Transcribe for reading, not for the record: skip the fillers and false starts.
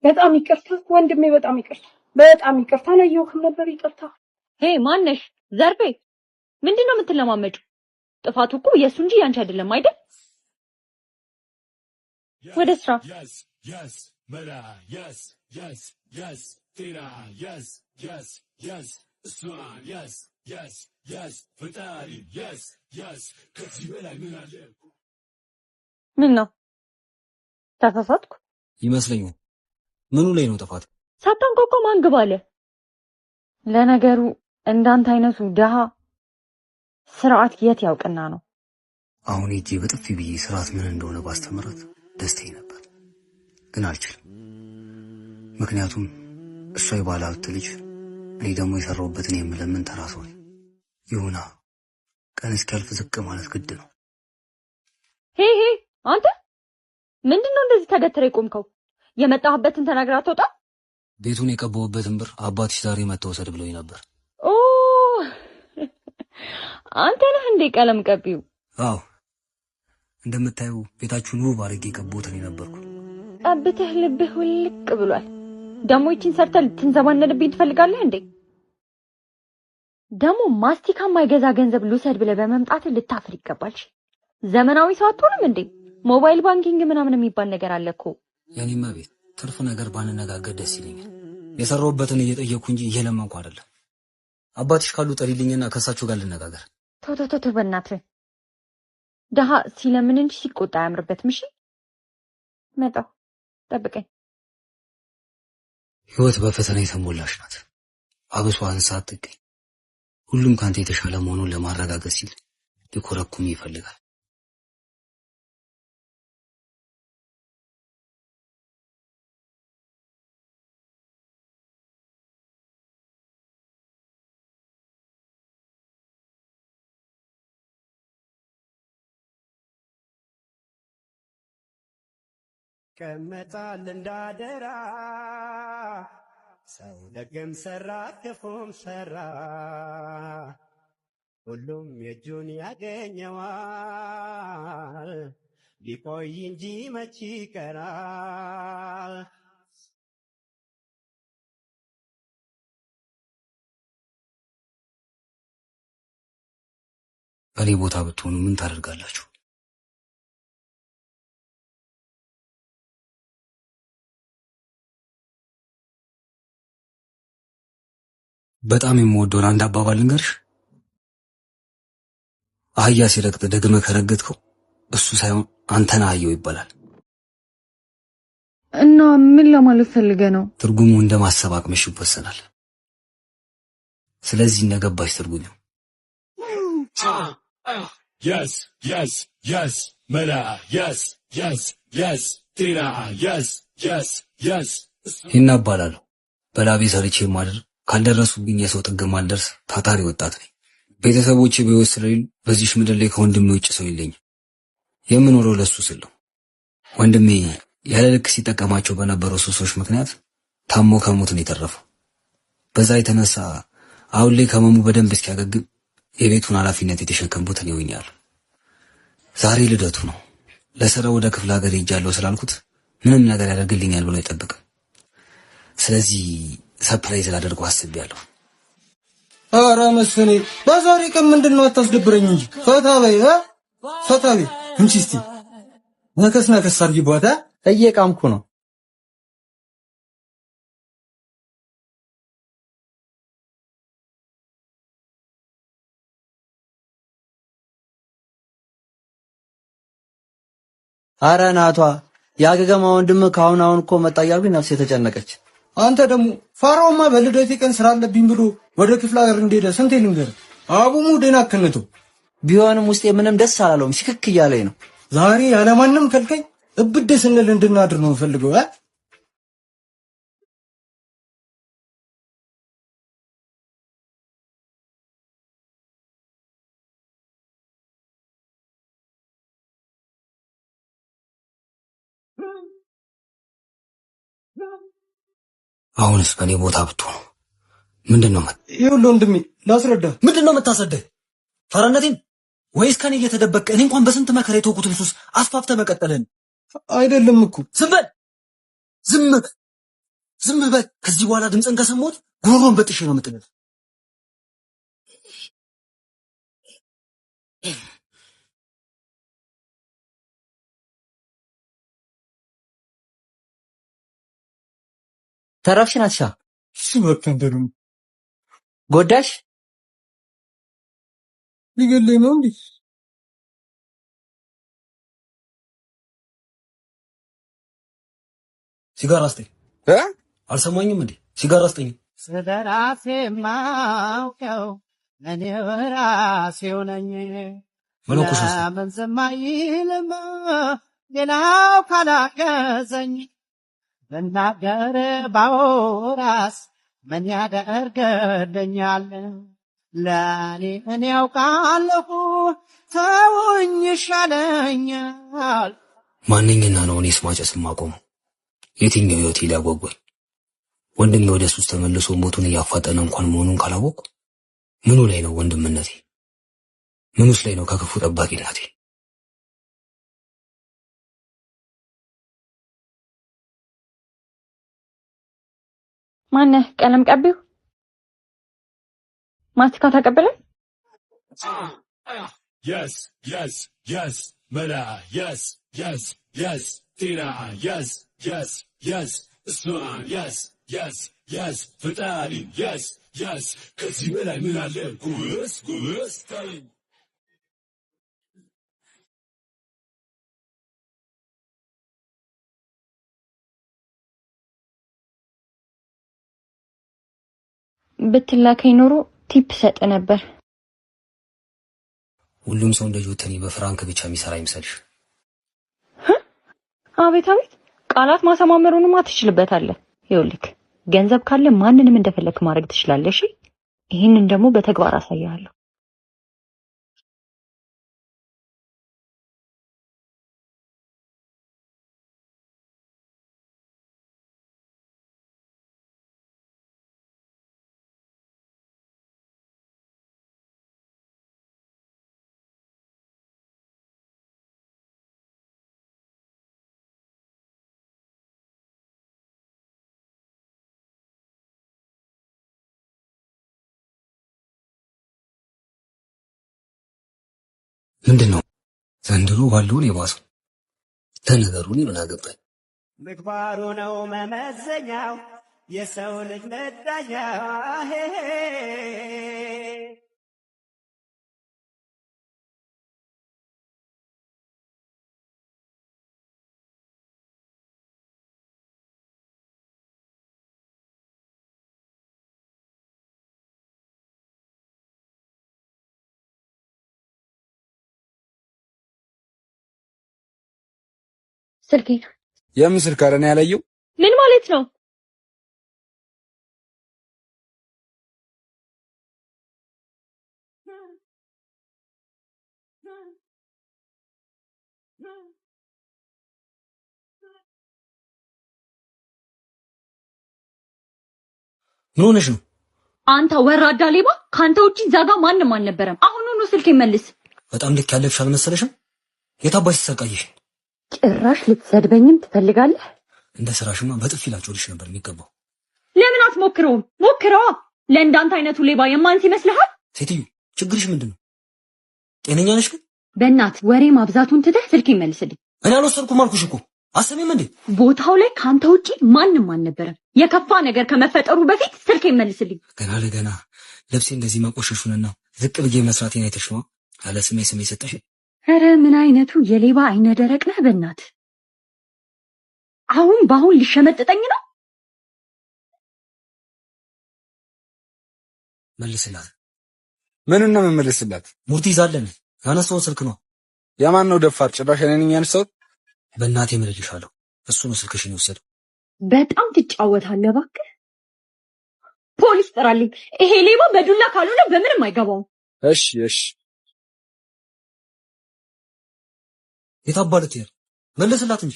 በጣም ይቅርታ ወንድሜ፣ በጣም ይቅርታ፣ በጣም ይቅርታ። አላየሁህም ነበር፣ ይቅርታ። ሄ ማነሽ? ዘርፌ ምንድን ነው የምትለማመጪው? ጥፋቱ እኮ የእሱ እንጂ ያንቺ አይደለም አይደል? ወደ ስራ። ምን ነው ተሳሳትኩ? ይመስለኛል። ምኑ ላይ ነው ጥፋት? ሳታንኳኳ ማን ግባ አለ? ለነገሩ እንዳንተ አይነቱ ድሃ ስርዓት የት ያውቅና ነው። አሁን ሄጄ በጥፊ ብዬ ስርዓት ምን እንደሆነ ባስተምራት ደስታዬ ነበር፣ ግን አልችልም። ምክንያቱም እሷ የባለ ሀብት ልጅ፣ እኔ ደግሞ የሰራሁበትን የምለምን ተራ ሰው ነኝ። ይሁና፣ ቀን እስኪያልፍ ዝቅ ማለት ግድ ነው። ሄ ሄ አንተ ምንድን ነው እንደዚህ ተገትረ የቆምከው? የመጣህበትን ተናግረህ አትወጣም? ቤቱን የቀባሁበትን ብር አባትሽ ዛሬ መጥተው ውሰድ ብሎኝ ነበር። ኦ አንተ ነህ እንዴ ቀለም ቀቢው? አዎ፣ እንደምታዩ ቤታችሁን ውብ አድርጌ የቀባሁት እኔ ነበርኩ። ቀብተህ ልብህ ውልቅ ብሏል። ደግሞ ይቺን ሰርተህ ልትንዘባነንብኝ ትፈልጋለህ እንዴ? ደግሞ ማስቲካ የማይገዛ ገንዘብ ልውሰድ ብለህ በመምጣትህ ልታፍር ይገባል። ዘመናዊ ሰው አትሆንም እንዴ? mobile banking ምናምን የሚባል ነገር አለ እኮ። የኔማ ቤት ትርፍ ነገር ባንነጋገር ደስ ይለኛል። የሰራሁበትን እየጠየኩ እንጂ እየለመንኩ አይደለም። አባትሽ ካሉ ጠሪልኝና ከእሳቸው ጋር ልነጋገር። ተው ተው ተው፣ በእናትህ ድሀ ሲለምን እንጂ ሲቆጣ አያምርበትም። እሺ መጣሁ፣ ጠብቀኝ። ህይወት በፈተና የተሞላች ናት። አብሶ አንሳ አትገኝ። ሁሉም ካንተ የተሻለ መሆኑን ለማረጋገጥ ሲል ሊኮረኩም ይፈልጋል። ቀመጣል እንዳደራ ሰው ደግም ሰራ ክፉም ሰራ ሁሉም የእጁን ያገኘዋል። ቢቆይ እንጂ መች ይቀራል። በእኔ ቦታ ብትሆኑ ምን ታደርጋላችሁ? በጣም የምወደውን አንድ አባባል ልንገርሽ። አህያ ሲረግጥ ደግመህ ከረገጥከው እሱ ሳይሆን አንተን አህያው ይባላል። እና ምን ለማለት ፈልገህ ነው? ትርጉሙ እንደ ማሰብ አቅምሽ ይወሰናል። ስለዚህ እንደገባሽ ትርጉሚው። Yes, yes, yes, Mela, yes, yes, yes, Tina, yes, yes, yes. ይህን እባላለሁ። በላቤ ሰርቼ የማድር ካልደረሱብኝ የሰው ጥግ ማልደርስ ታታሪ ወጣት ነኝ። ቤተሰቦቼ በሕይወት ስለሌሉ በዚሽ ምድር ላይ ከወንድሜ ውጭ ሰው የለኝም። የምኖረው ለሱ ስል ነው። ወንድሜ ያለ ልክ ሲጠቀማቸው በነበረው ሱሶች ምክንያት ታሞ ከሞት ነው የተረፈው። በዛ የተነሳ አሁን ላይ ከመሙ በደንብ እስኪያገግም የቤቱን ኃላፊነት የተሸከምኩት እኔ ሆኛለሁ። ዛሬ ልደቱ ነው። ለስራ ወደ ክፍለ ሀገር ሄጃለሁ ስላልኩት ምንም ነገር ያደርግልኛል ብሎ አይጠብቅም። ስለዚህ surprise ላደርገው አስቤያለሁ። ኧረ መስፍኔ በዛሬ ቀን ምንድን ነው አታስደብረኝ እንጂ ፈታ በይ እ ፈታ በይ እንቺ እስቲ ነከስ ነከስ አድርጊባት እ እየቃምኩ ነው። አረ ናቷ የአገገማ ወንድም ከአሁን አሁን እኮ መጣ እያልኩኝ ነፍሴ ተጨነቀች። አንተ ደግሞ ፋራውማ በልደቴ ቀን ስራ አለብኝ ብሎ ወደ ክፍለ ሀገር እንደሄደ ስንቴ ልንገርህ? አቡሙ ደህና አከነተው። ቢሆንም ውስጤ ምንም ደስ አላለውም፣ ሲክክ እያለኝ ነው። ዛሬ ያለማንም ከልካይ እብድ ስንል እንድናድር ነው የምፈልገው እ አሁንስ በእኔ ቦታ ብትሆኑ ምንድን ነው ይኸውልህ ወንድሜ ላስረዳ። ምንድን ነው የምታስረዳኝ? ፈራነቴን ወይስ ከኔ እየተደበቅህ እኔ እንኳን በስንት መከራ የተውኩትን ሱስ አስፋፍተህ መቀጠልህን? አይደለም እኮ ዝም በል ዝም በል። ዝም በል። ከዚህ በኋላ ድምፅን ከሰማሁት ጉሮሮን በጥሼ ነው የምጥልህ። ተረፍሽ ናትሻ። እሱ በቃ አንተ ደግሞ ጎዳሽ? ሊገለኝ ነው እንዴ? ሲጋራ ስጠኝ። እ? አልሰማኝም እንዴ? ሲጋራ ስጠኝ። ስለ ራሴ ማውቀው እኔው ራሴው ነኝ። መለኮሻ ስጠኝ። ለምን ዝም አይልም ሌላው ካላገዘኝ? ብናገር ባወራስ ምን ያደርግልኛል? ለእኔ እኔ ያውቃለሁ ተውኝ ይሻለኛል። ማንኝና ነው እኔስ ማጨስ የማቆመው? የትኛው ህይወቴ ሊያጓጓኝ? ወንድሜ ወደ ሱስ ተመልሶ ሞቱን እያፋጠነ እንኳን መሆኑን ካላወቅኩ ምኑ ላይ ነው ወንድምነቴ? ምኑስ ላይ ነው ከክፉ ጠባቂነቴ? ማነህ? ቀለም ቀቢው ማስቲካ ታቀብለን? Yes, yes, yes, መላ yes, yes, yes, ጤና yes, yes, yes, እሷን yes, yes, yes, ፈጣሪ yes, yes። ከዚህ በላይ ምን አለ? ጉብስ ጉብስ ተይ። ብትላከኝ ኖሮ tip ሰጥ ነበር። ሁሉም ሰው እንደ ጆተኒ በፍራንክ ብቻ የሚሰራ አይምሰልሽ። አቤት አቤት፣ ቃላት ማሰማመሩንማ ትችልበታለህ። ይኸውልህ ገንዘብ ካለ ማንንም እንደፈለክ ማድረግ ትችላለህ። እሺ፣ ይህንን ደግሞ በተግባር አሳይሃለሁ። ምንድን ነው ዘንድሮ ባለውን የባሰው? ለነገሩ እኔ ምን አገባኝ? ምግባሩ ነው መመዘኛው የሰው ልጅ መዳኛው። ስልኬ የምን ስልክ? ኧረ እኔ ያላየው። ምን ማለት ነው? ምን ሆነሽ ነው? አንተ ወራዳ ሌባ! ከአንተ ውጪ እዛ ጋ ማንም አልነበረም። አሁኑኑ ስልኬን መልስ። በጣም ልክ ያለፍሽ አልመሰለሽም? የታባሽ ተሰቃየሽ? ጭራሽ ልትሰድበኝም ትፈልጋለህ? እንደ ስራሽማ በጥፊ ላጮልሽ ነበር የሚገባው። ለምን አትሞክረውም? ሞክረዋ። ለእንዳንተ አይነቱ ሌባ የማንስ ይመስልሃል? ሴትዮ ችግርሽ ምንድን ነው? ጤነኛ ነሽ ግን? በእናት ወሬ ማብዛቱን ትተህ ስልኬን መልስልኝ። እኔ አልወሰድኩም አልኩሽ እኮ አሰሚም እንዴ? ቦታው ላይ ከአንተ ውጪ ማንም አልነበረም። የከፋ ነገር ከመፈጠሩ በፊት ስልኬን መልስልኝ። ገና ለገና ልብሴ እንደዚህ መቆሸሹንና ዝቅ ብዬ መስራቴን አይተሽ ነዋ ያለ ስሜ ስሜ ሰጠሽ። ኧረ ምን አይነቱ የሌባ አይነ ደረቅ ነህ! በእናት አሁን በአሁን ሊሸመጥጠኝ ነው። መልስላት። ምኑን ነው የምመልስላት? ሙርቲ ይዛለን ያነሳውን ስልክ ነው። የማን ነው ደፋር? ጭራሽ እኔ ነኝ ያነሳሁት? በእናቴ እምልልሻለሁ እሱ ነው ስልክሽን የወሰደው። በጣም ትጫወታለህ። እባክህ ፖሊስ ጥራልኝ። ይሄ ሌባ በዱላ ካልሆነ በምንም አይገባውም። እሺ እሺ። የታባ ልትሄድ? መልስላት እንጂ።